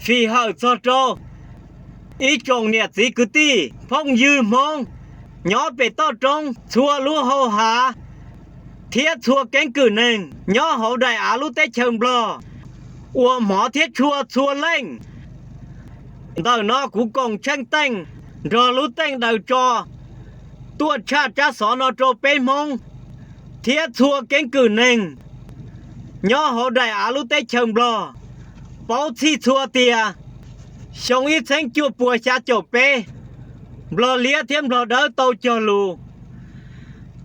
Fij hawm txog rau ib tsoom niam txiv kwv tij phooj ywg Hmoob nyob pem toj roob txhua lub hau hav thiab txhua keeb kwm neeg nyob hauv daim av lub teb chaws Nplog uas hmov thiab tshua txhua leej. Ntawm no kuv koom tsheej teej nrog lub teej daws tso tuaj tshaj tsab xov no rau peb Hmoob thiab txhua keeb kwm neeg nyob hauv daim av lub teb chaws Nplog paub txhij txhua tias xyoo ib txheeb cuaj puas xya caum peb, Nplog Liab thiab Nplog Dawb tau cog lus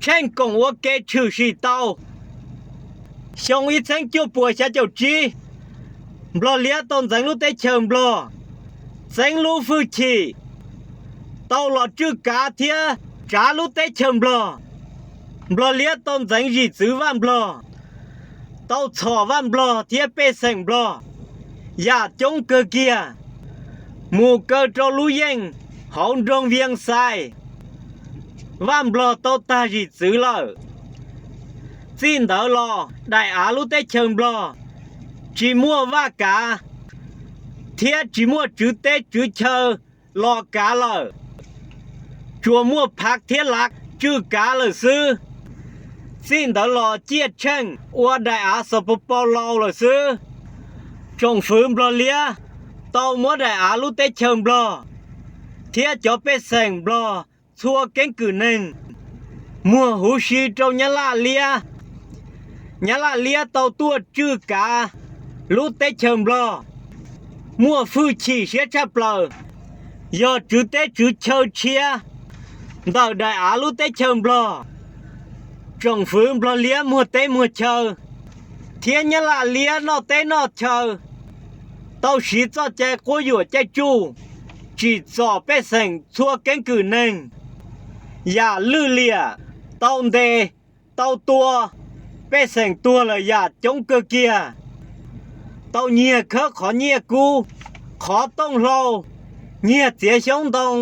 tsheej koom ua ke tshwm sim tau. Xyoo ib txheeb cuaj puas xya caum tsib, Nplog Liab tau ntxeev lub teb chaws Nplog, txeeb lub fwj chim tau los tswj kav thiab tsav lub teb chaws Nplog. Nplog Liab tau ntxeev zim txwv Vaj Nplog, tau txhom Vaj Nplog thiab pej xeem Nplog yam coob kawg kiag, mus kaw rau lub yeej hauv nroog Vias Xais. Vaj Nplog tau tag zim txwv lawm. Txij ntawd los daim av lub teb chaws Nplog tsis muaj vaj kav thiab tsis muaj tswv teb tswv chaw los kav lawm, tsuas muaj phav thiab lav tswj kav lawm xwb. Txij ntawd los ciaj tsheej ua daim av Xos Pos Pos Laus lawm xwb. Tsoom fwv Nplog Liab tau muab daim av lub teb chaws Nplog thiab cov pej xeem Nplog txhua keeb kwm neeg muag huv si rau Nyab Laj Liab. Nyab Laj Liab tau tuaj tswj kav lub teb chaws Nplog, muaj fwj chim siab tshaj plaws, yog tswv teb tswv chaw tshiab ntawm daim av lub teb chaws Nplog. Tsoom fwv Nplog Liab muag teb muag chaw thiab Nyab Laj Liab noj teb noj chaw tau siv txoj cai quab yuam caij tsuj tsim txom pej xeem txhua keeb kwm neeg yam lwj liam, tau ntes, tau tua, pej xeem tuag lawm yam coob kawg kiag, tau nyiag khawb qhov nyiaj kub, qhov tooj hlau, nyiag txiav xyoob ntoo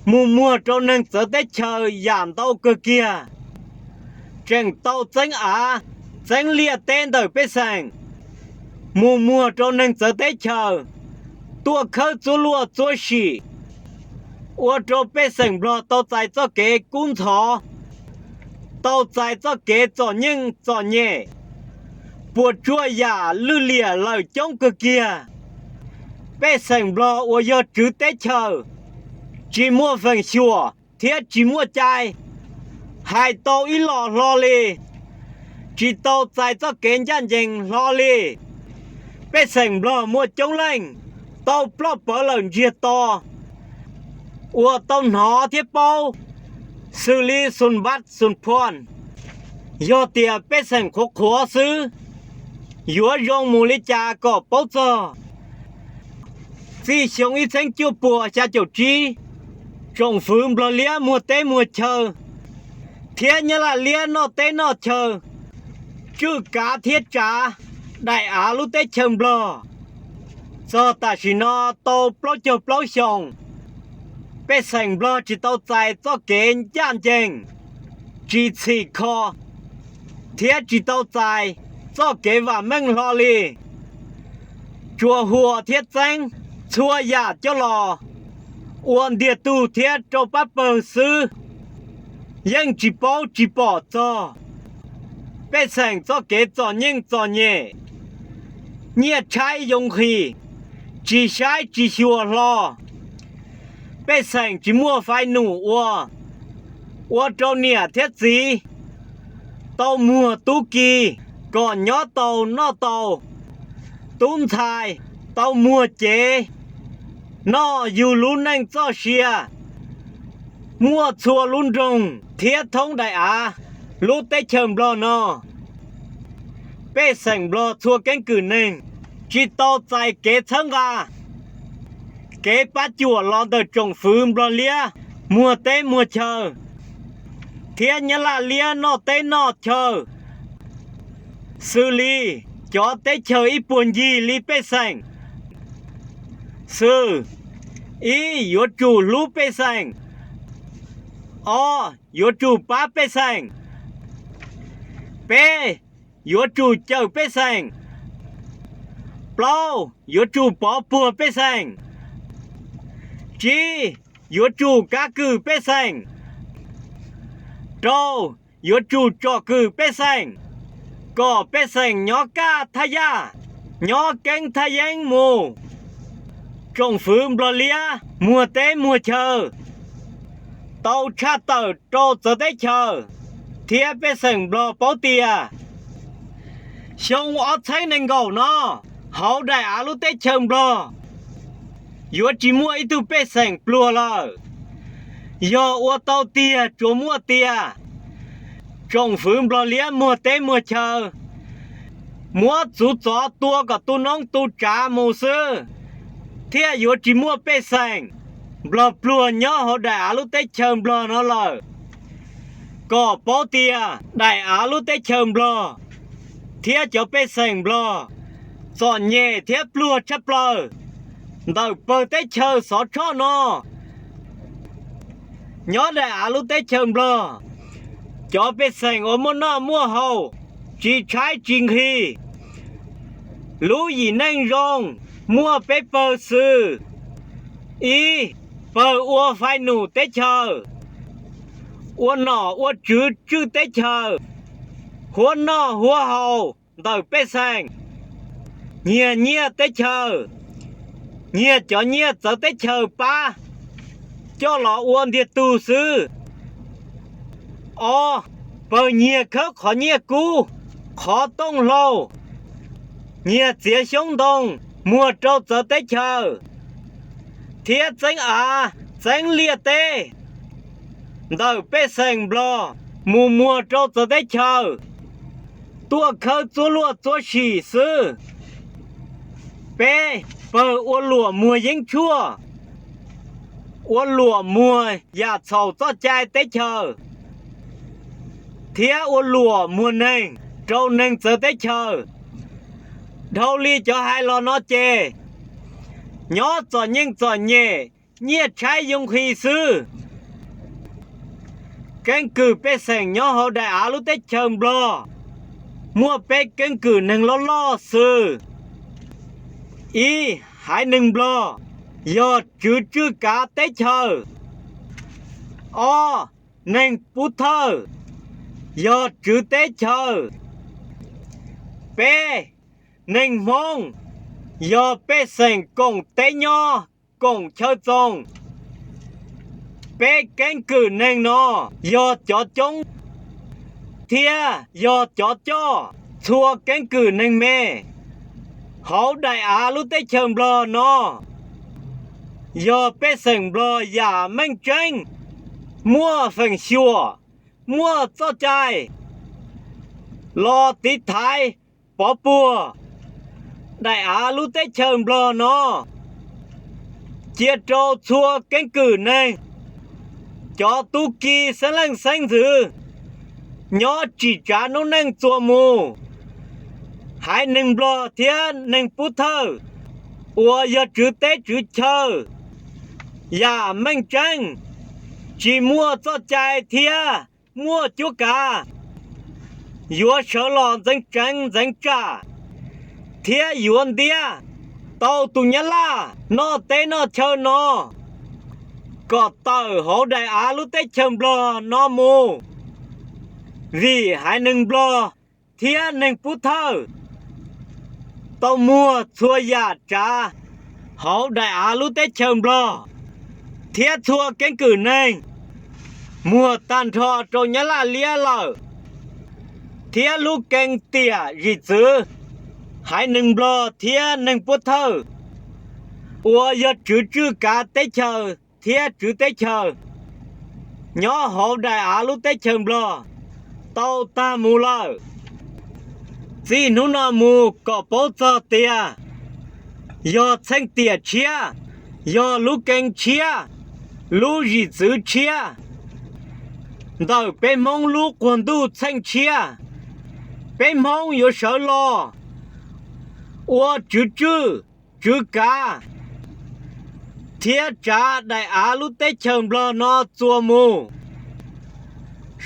mus muag rau neeg txawv teb chaws yam ntau kawg kiag. Tseem tau txeeb av, txeeb liaj teb ntawm pej xeem mus muag rau neeg txawv teb chaws tuaj khawb txuab luaj txuab sim, ua rau pej xeem Nplog tau txais txoj kev kub ntxhov, tau txais txoj kev txom nyeej txom nyem, puas tsuaj yam lwj liam lawm coob kawg kiag. Pej xeem Nplog uas yog tswv teb chaws tsis muaj feem xyuam thiab tsis muaj cai hais tau ib los hlo li, tsis tau txais txoj kev ncaj ncees hlo li. Pej xeem Nplog muaj coob leej tau ploj pawv lawm ntsiag to, uas tau hnov thiab paub xws li Xus Npab Xus Phuaj. Yog tias pej xeem qhuav qhuav xwb, yuav zoo mus li cas kom paub txog. Txij xyoo ib txheeb cuaj puas xya caum tsib, tsoom fwv Nplog Liab muag teb muag chaw thiab Nyab Laj Liab noj teb noj chaw, tswj kav thiab tsav daim av lub teb chaws Nplog. Txog tam sim no tau plaub caug plaub xyoos, pej xeem Nplog tsis tau txais txoj kev ncaj ncees, tsis txhim kho thiab tsis tau txais txoj kev vam meej hlo li. Tsuas huas thiab txeeb txhua yam coj los ua ntiag tug thiab rau pab pawg xwb, yeej tsis paub tsis pom txog pej xeem txoj kev txom nyeej txom nyem, nyiaj tshaib yoo nqhis, tsis saib tsis xyuas hlo. Pej xeem tsis muaj fais num ua, ua rau niam thiab txiv tau muag tub ki kom nyob tau noj tau, tub ntxhais tau muag cev noj yug lub neej txoj sia, muaj txhua lub nroog thiab thoob daim av lub teb chaws Nplog no. Pej xeem Nplog txhua keeb kwm neeg tsis tau txais kev txhawb nqa, kev pab cuam los ntawm tsoom fwv Nplog Liab muag teb muag chaw thiab Nyab Laj Liab noj teb noj chaw, xws li cov teb chaws ib puag ncig li pej xeem. Xws, ib, yuav tsum hlub pej xeem. Ob, yuav tsum pab pej xeem. Peb, yuav tsum cawm pej xeem. Plaub, yuav tsum pov puag pej xeem. Tsib, yuav tsum kav kwm pej xeem. Rau, yuav tsum tsom kwm pej xeem, kom pej xeem nyob kaj thaj yaj, nyob keeb thaj yeeb mus. Tsoom fwv Nplog Liab muag teb muag chaw tau tshaj tawm rau txawv teb chaws thiab pej xeem Nplog paub tias xyoo ob txhiab nees nkaum no hauv daim av lub teb chaws Nplog yuav tsis muaj ib tug pej xeem pluag lawm. Yog ua tau tiag tsuas muaj tias tsoom fwv Nplog Liab muag teb muag chaw, muab txuv txov tua kom tu noob tu tsav mus xwb, thiaj yuav tsis muaj pej xeem Nplog pluag nyob hauv daim av lub teb chaws Nplog no lawm. Kom paub tias daim av lub teb chaws Nplog thiab cov pej xeem Nplog txom nyem thiab pluag tshaj plaws ntawm pawg teb chaws Xov Tshoj no. Nyob daim av lub teb chaws Nplog, cov pej xeem uas muaj noj muaj haus, tsis tshaib tsis nqhis, lub yim neej zoo, muaj peb pawg xwm. Ib, pawg ua fais num teb chaws, ua nom ua tswv tswj teb chaws, huab noj huab haus ntawm pej xeem, nyiag nyiaj teb chaws, nyiag cov nyiaj txawv teb chaws pab coj los ua ntiag tug xwb. Ob, pawg nyiag khawb qhov nyiaj kub, qhov tooj hlau, nyiag txiav xyoob ntoo muag rau txawv teb chaws, thiab txeeb av txeeb liaj teb ntawm pej xeem Nplog mus muag rau txawv teb chaws, tuaj khawb txuab luaj txuab sim xwb. Peb, pawg ua luam muag yeeb tshuaj, ua luam muag yam txhaum txoj cai teb chaws, thiab ua luam muag neeg rau neeg txawv teb chaws. Dhau li cov hais los no ces nyob txom nyem txom nyem, nyiaj tshaib yoo nqhis xwb. Keeb kwm pej xeem nyob hauv daim av lub teb chaws Nplog muaj peb keeb kwm neeg loj loj xwb. Ib, haiv neeg Nplog, yog tswv tswj kav teb chaws. Ob, neeg Pub Thawj, yog tswv teb chaws. Peb, neeg Hmoob, yog pej xeem koom teb nyob koom chaw txoos. Peb keeb kwm neeg no yog cov coob thiab yog cov coj txhua keeb kwm neeg me hauv daim av lub teb chaws Nplog no. Yog pej xeem Nplog yam meej tseeb, muaj feem xyuam, muaj txoj cai los tiv thaiv pov puag daim av lub teb chaws Nplog no, cia rau txhua keeb kwm neeg, cov tub ki xeeb leej xeeb ntxwv nyob tsim tsav noob neej txuas mus. Haiv neeg Nplog thiab neeg Pub Thawj uas yog tswv teb tswv chaw yam meej tseeb, tsis muaj txoj cai thiab muaj cuab kav, yuav sawv los ntxeev tseev ntxeev tsam thiab yuav ntiab tau tus Nyab Laj noj teb noj chaw no kom tawm hauv daim av lub teb chaws Nplog no mus. Vim haiv neeg Nplog thiab neeg Pub Thawj tau muag txhua yam tsav hauv daim av lub teb chaws Nplog thiab txhua keeb kwm neeg muag tag nrho rau Nyab Laj liab lawm, thiab lub kee tiam zim txwv haiv neeg Nplog thiab neeg Pub Thawj uas yog tswv tswj kav teb chaws thiab tswv teb chaws nyob hauv daim av lub teb chaws Nplog tau tag mus lawm. Txij hnub no mus kom paub txog tias yog txheej tiam tshiab, yog lub kee tshiab, lub zim txwv tshiab ntawm peb Hmoob lub quas ntuj txheej tshiab. Peb Hmoob yuav sawv los ua tswv tswj tswv kav thiab tsav daim av lub teb chaws Nplog no txuas mus.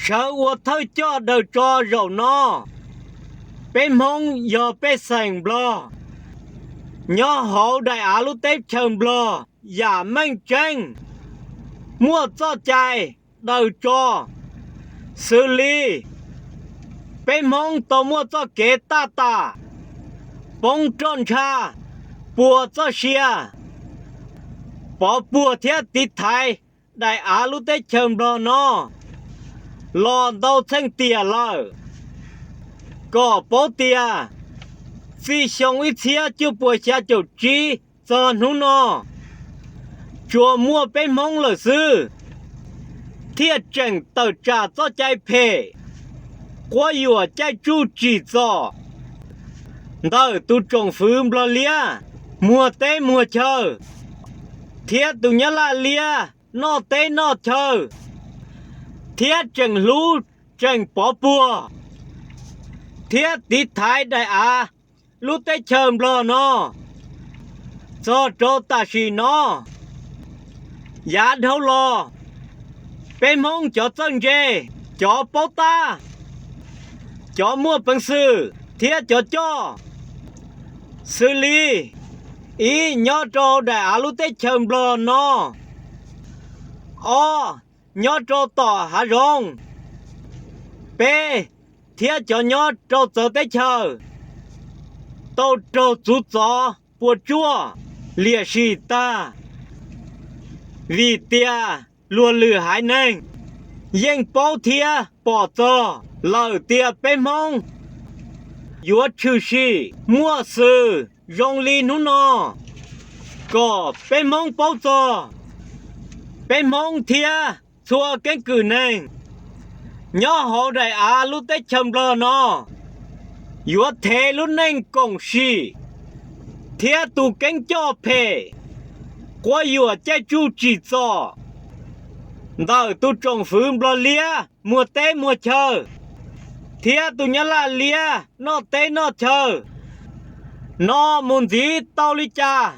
Sawv ua thawj coj daws tso zaum no. Peb Hmoob yog pej xeem Nplog, Nyob hauv daim av lub teb chaws Nplog yam meej tseeb, muaj txoj cai daws tso xws li peb Hmoob tau muaj txoj kev taj tam, poob roj ntsha, puas txoj sia, pov puag thiab tiv thaiv daim av lub teb chaws Nplog no los ntau txheej tiam lawm. Kom paub tias txij xyoo ib txhiab cuaj puas xya caum tsib txog hnub no, tsuas muaj peb Hmoob lawm xwb thiaj tseem tawm tsam txoj cai phem, quab yuam caij tsuj tsim txom ntawm tus tsoom fwv Nplog liab muag teb muag chaw thiab tus Nyab Laj liab noj teb noj chaw, thiab tseem hlub tseem pov puag thiab tiv thaiv daim av lub teb chaws Nplog no txog rau tam sim no. Yav dhau los, peb Hmoob cov txawj ntse, cov paub tab, cov muaj peev xwm thiab cov coj, xws li ib, nyob rau daim av lub teb chaws Nplog no, ob, nyob rau tom hav zoov, peb, thiab cov nyob rau txawv teb chaws tau raug txuv txov puas tsuaj liam sim tag, vim tias luag lwm haiv neeg yeej paub thiab pom txog lawm tias peb Hmoob yuav tshwm sim muaj xws zoo li hnub no, kom peb Hmoob paub txog peb Hmoob thiab txhua keeb kwm neeg nyob hauv daim av lub teb chaws Nplog no yuav thev lub neej koom sim thiab tu keeb coj phem, quab yuam caij tsuj tsim txom ntawm tus tsoom fwv Nplog liab muag teb muag chaw thiab tus Nyab Laj liab noj teb noj chaw no mus ntxiv tau li cas.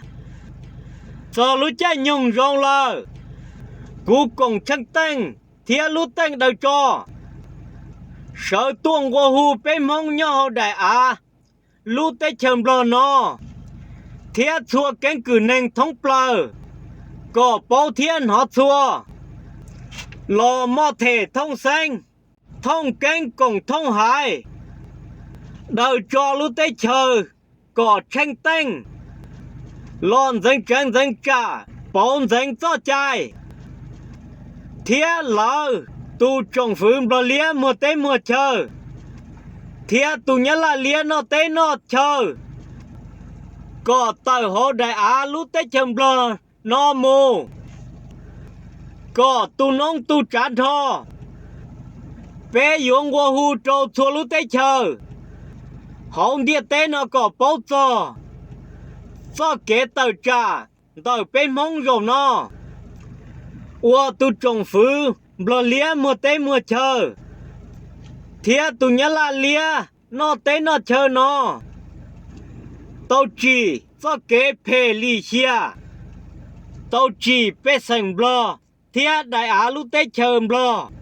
Txog lub caij nyoog zoo lawm, kuv koom tsheej teej thiab lub teej daws tso sawv tuaj nqua hu peb Hmoob nyob hauv daim av lub teb chaws Nplog no thiab txhua keeb kwm neeg thoob plaws kom paub thiab hnov txhua, los moj them thooj xeeb, thooj keeb koom thooj haiv, daws tso lub teb chaws kom tsheej teej, los ntxeev tseev ntxeev tsam, pauv ntxeev txoj cai thiab lawv tus tsoom fwv Nplog liab muag teb muag chaw thiab tus Nyab Laj liab noj teb noj chaw kom tawm hauv daim av lub teb chaws Nplog no mus, kom tu noob tu tsav nrho. Peb yuav nqua hu rau txhua lub teb chaws hauv ntiaj teb no kom paub txog txoj kev tawm tsam ntawm peb Hmoob zaum no, uas tus tsoom fwv Nplog liab muag teb muag chaw thiab tus Nyab Laj liab noj teb noj chaw no tau tsim txoj kev phem lim hiam, tau tsim pej xeem Nplog thiab daim av lub teb chaws Nplog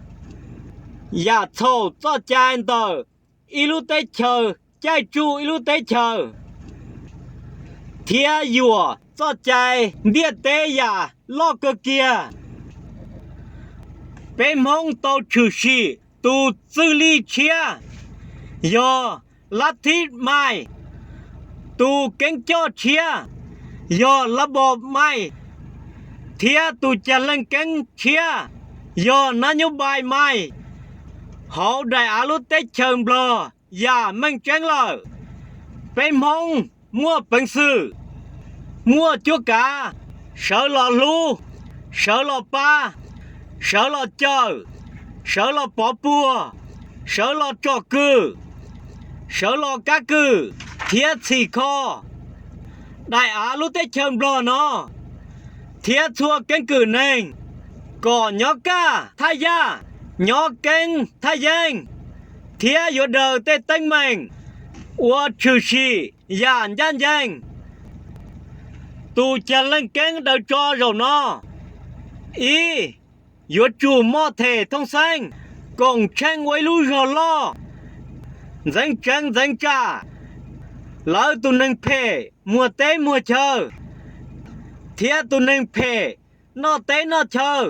yam txhaum txoj cai ntawm ib lub teb chaws caij tsuj ib lub teb chaws, thiab yuam txoj cai ntiaj teb yam loj kawg kiag. Peb Hmoob tau tshwm sim tus txwj lij tshiab yog lab thib mais, tus keeb coj tshiab yog lab npos mais, thiab tus cag leej keeb tshiab yog nab nyub npai mais. Hauv daim av lub teb chaws Nplog yam meej tseeb lawm, peb Hmoob muaj peev xwm, muaj cuab kav, sawv los hlub, sawv los pab, sawv los cawm, sawv los pov puag, sawv los tsom kwm, sawv los kab kwm thiab txhim kho daim av lub teb chaws Nplog no thiab txhua keeb kwm neeg kom nyob kaj thaj yaj, nyob keeb thaj yeeb, thiab yuav daws tej teeb meem ua tshwm sim yam ncaj ncees. Tus cag leej keeb daws tso zaum no, ib, yuav tsum moj them thooj xeeb, koom tsheej ua ib lub zog loj, ntxeev tseev ntxeev tsam lawv tus neeg phem muag teb muag chaw, thiab tus neeg phem noj teb noj chaw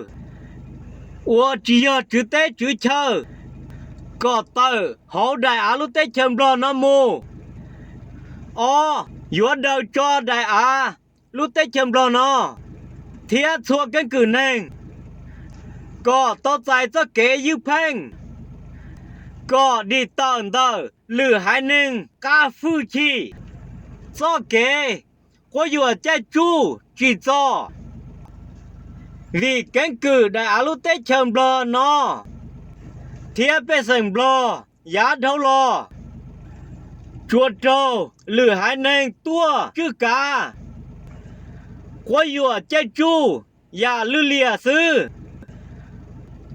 uas tsis yog tswv teb tswv chaw kom tawm hauv daim av lub teb chaws Nplog no mus. Ob, yuav daws tso daim av lub teb chaws Nplog no thiab txhua keeb kwm neeg kom tau txais txoj kev ywj pheej, kom dim tawm ntawm lwm haiv neeg qab hwj chim, txoj kev quab yuam caij tsuj tsim txom. Vim keeb kwm daim av lub teb chaws Nplog no thiab pej xeem Nplog yav dhau los tsuas raug lwm haiv neeg tuaj tswj kav, quab yuam caij tsuj yam lwj liam xwb,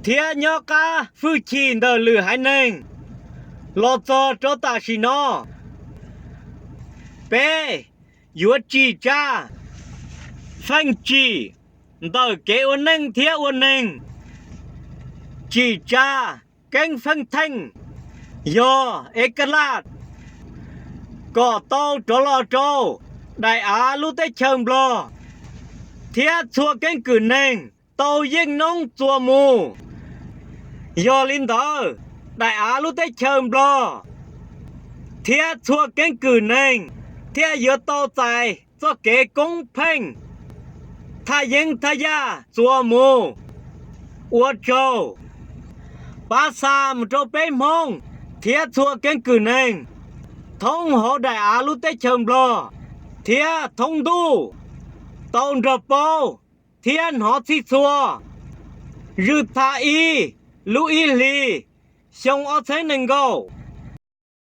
thiab nyob qab hwj chim ntawm lwm haiv neeg los txog rau tam sim no. Peb, yuav tsim tsa feej tsim ntawm kev ua neej thiab ua neeg, tsim tsa keeb feej theej, yog ev kaj laj, kom tau rov los rau daim av lub teb chaws Nplog thiab txhua keeb kwm neeg tau yeej noob txuas mus. Yog li ntawd, daim av lub teb chaws Nplog thiab txhua keeb kwm neeg thiaj yuav tau txais txoj kev koob pheej thaj yeeb thaj yaj txuas mus. Ua tsaug. Pab xa mus rau peb Hmoob thiab txhua keeb kwm neeg thoob hauv daim av lub teb chaws Nplog thiab thoob ntuj tau nrog paub thiab hnov txhij txhua. Zwj thaj ib lub ib hlis xyoo ob txheeb nees nkaum,